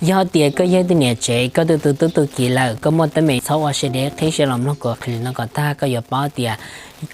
Yog tias koj yog ib tug niam tsev, koj tu tu tub tu kiv lawm, koj muaj teeb meem txhob ua siab deb, qhib siab los mloog kuv qhia no kom tag, koj yuav paub tias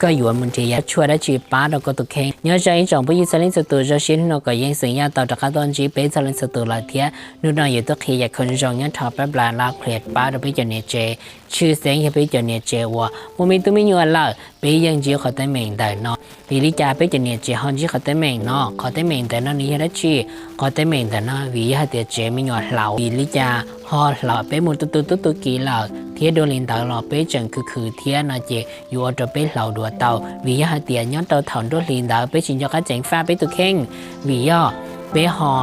koj yuav mus nrhiav yam tshuaj dab tsi pab rau koj tus kheej. Nyob zoo ib tsoom phooj ywg txhua leej txhua tus, zoo siab hnub no kom yeej xeem Yaj tau rov qab tuaj ntsib peb txhua leej txhua tus lawm thiab. Hnub no yuav tuaj qhia yam khoom zoo nyob rau peb plas lab qhia pab rau peb cov niam tsev, tshwj xeeb yog peb cov niam tsev uas muaj me tub me nyuam lawm, peb yeej ntsib qhov teeb meem ntawm no. Vim li cas peb cov niam tsev ho ntsib qhov teeb meem no? Qhov teeb meem ntawm no nws yog dab tsi? Qhov teeb meem ntawm no vim yog hais tias tsev me nyuam hlauv. Vim li cas ho hlauv? Peb mus tu tu tub tu kiv lawm thiab dua li ntawd los peb tseem khwv khwv thiab no ces yuav ua rau peb hlauv duav tau. Vim yog hais tias nyob rau thaum nruab hlis ntawd peb tsis nco qab ceev faj peb tus kheej, vim yog peb ho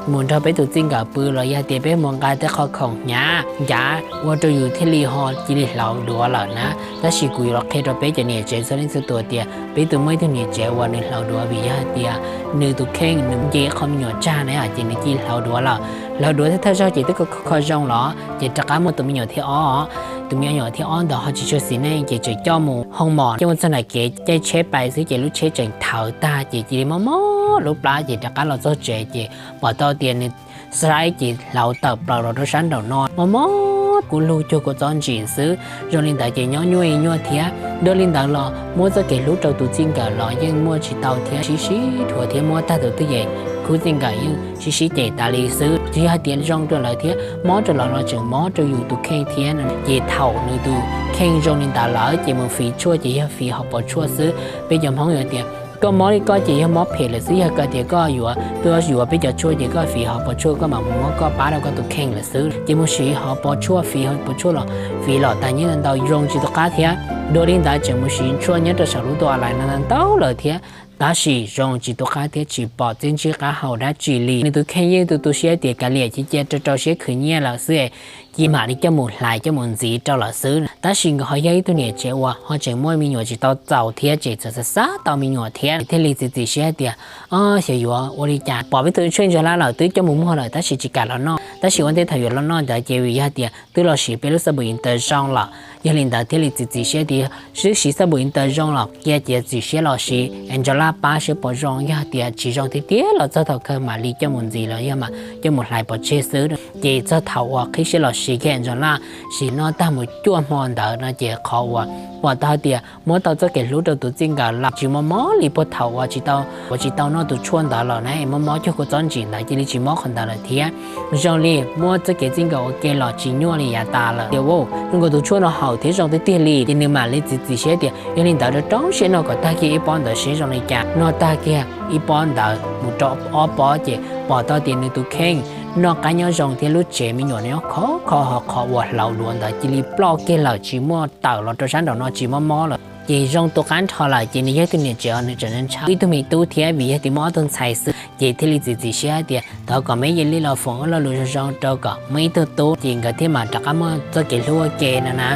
mus nrog peb tus txij nkawm pw los yog tias peb mus nqa tej qhov khoom hnyav ncav ua rau yus thiaj li ho cia li hlauv duav lawm na. Tab sis kuv yuav los qhia rau peb cov niam tsev txhua leej txhua tus tias peb twb muaj ib tug niam tsev uas nws hlauv duav vim yog hais tias nws tus kheej nws nce qhov me nyuam tsag na ces nws cia li hlauv duav lawm. Hlauv duav thiab thawj zaug ces twb kho kho zoo los ces rov qab muaj tus me nyuam thib ob. Tus me nyuam thib ob ntawd ho tsis tshua xis neej ces tseem coj mus hoo mom, coj mus txog nram kev caij tsheb pais xwb ces lub tsheb tseem thawv tag ces cia li mob mob lub plab ces rov qab los txog tsev ces pom tau tias nws saib ces hlauv tawm plaws los rau sab nraum no mob mob kua lug cuag kua txob ntsim xwb. Zoo li ntawd ces nyob nyuaj nyuaj thiab. Dua li ntawd los muab txoj kev hlub rau tus txij nkawm los yeej muaj tsis tau thiab, sib sib dhuav thiab muab tag tus twj ywm, khub txij nkawm yeej sib sib cem tas li xwb. Tsis yog hais tias zoo rau lawv thiab, mob rau lawv los tseem mob rau yus tus kheej thiab. Ces thaum nws tus kheej zoo li ntawd lawm ces mus fiv tshuaj ces yog fiv hauv paus tshuaj xwb. Peb cov Hmoob yuav tias koj mob li koj ces yog mob phem lawm xwb, yog koj tias koj yuav tuaj yuav peb cov tshuaj ces koj fiv hauv paus tshuaj koj mam mus muab koj pab rau koj tus kheej lawm xwb. Ces mus siv hauv paus tshuaj, fiv hauv paus tshuaj los fiv los tag nyiaj ntau zoo tsis tu qab thiab. Dua li ntawd tseem mus siv tshuaj nyob rau saum lub tuam lais no ntau lawm thiab, tab sis zoo tsis tu qab thiab tsis pom txiaj ntsig qab hau dab tsi li. Nws tus kheej yeej tu tu siab tias kav liam cia cia rau rau siab khwv nyiaj lawm xwb, cia mam li coj mus hlais coj mus ntxiv rau lawm xwb. Tab sis nkawd ho yog ib tug niam tsev uas ho tseem muaj me nyuam tsis tau txaus thiab tseem txawm xav xav tau me nyuam thiab, thiaj li txiav txim siab tias, o, xyov yuav ua li cas, pom peb tus tshuaj Angela lawm twb coj mus muag lawm tab sis tsis kam los noj, tab sis ua ntej thaum yuav los noj ntawd ces vim yog tias twb los siv peb lub xab npum intev zoo lawm, yog li ntawd thiaj li txiav txim siab tias twb siv xab npum intev zoo los cia txiav txim siab los siv Angela pab seb puas zoo, yog tias tsis zoo tiag tiag los txog thaum kawg mam li coj mus ntxiv los yog mam coj mus hlais pov tseg xwb. Ces txog thaum uas qhib siab los siv kiag Angela, siv noj tag mus cuaj hmo ntawd no ces qhov uas pom tau hais tias muab tau txoj kev hlub rau tus txij nkawm los tsis mob mob li puag thaum uas tsis tau, uas tsis tau noj tus tshuaj ntawd los na, mob mob cuag kua txob ntsim ntawd cia li tsis mob qhov ntawd lawm thiab. Zoo li muab txoj kev txij nkawm ua ke los tsis nyuaj li yav tas lawm. Tias, wow, zoo nkaus tus tshuaj no haum thiab zoo tiag tiag li. Ces nws mam li txiav txim siab tias yog li ntawd rau rau siab noj kom tag kiag ib pob ntawd seb zoo li cas. Noj tag kiag ib pob ntawd mus rau ob pob ces pom tau tias nws tus kheej noj qab nyob zoo thiab lub tsev me nyuam nyob khov kho, ho qhov uas hlauv duav ntawd cia li ploj kiag lawm tsis muaj tawm los rau sab nraum no tsis mob mob lawm. Ces zoo tu qab nrho lawm ces nws yog ib tug niam tsev uas nws tseem ntshaw ib tug me tub thiab vim yog tias muaj ob tug ntxhais xwb ces thiaj li txiav txim siab tias thov kom meb cia li los foom ua lo lus zoo zoo rau kom muaj ib tug tub ces nkawd thiaj mam rov qab muaj txoj kev hlub ua ke no na.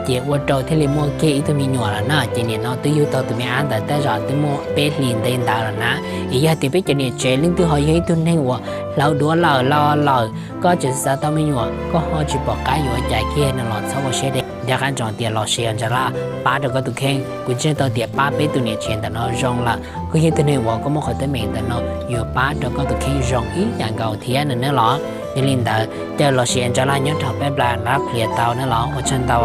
Ces ua rau thiaj li muaj kiag ib tug me nyuam lawm na. Ces nim no twb yug tau tus me ab ntawd tej zaum twb muaj peb hlis ntev ntawd lawm na. Es yog tias peb cov niam tsev leej twg ho yog ib tug neeg uas hlauv duav lawm los lawm, koj tseem xav tau me nyuam, koj ho tsis pom qab yuav ua cas kiag no los txhob ua siab deb, nco qab ntsoov tias los siv Angela pab rau koj tus kheej. Kuv ntseeg tau tias pab peb tus niam tsev ntawm no zoo lawm, koj yog ib tug neeg uas koj muaj qhov teeb meem ntawm no yuav pab rau koj tus kheej zoo ib yam nkaus thiab no ne los. Yog li ntawd caw los siv Angela nyob rau peb plas lab qhia tau ne los ua tsaug ntau.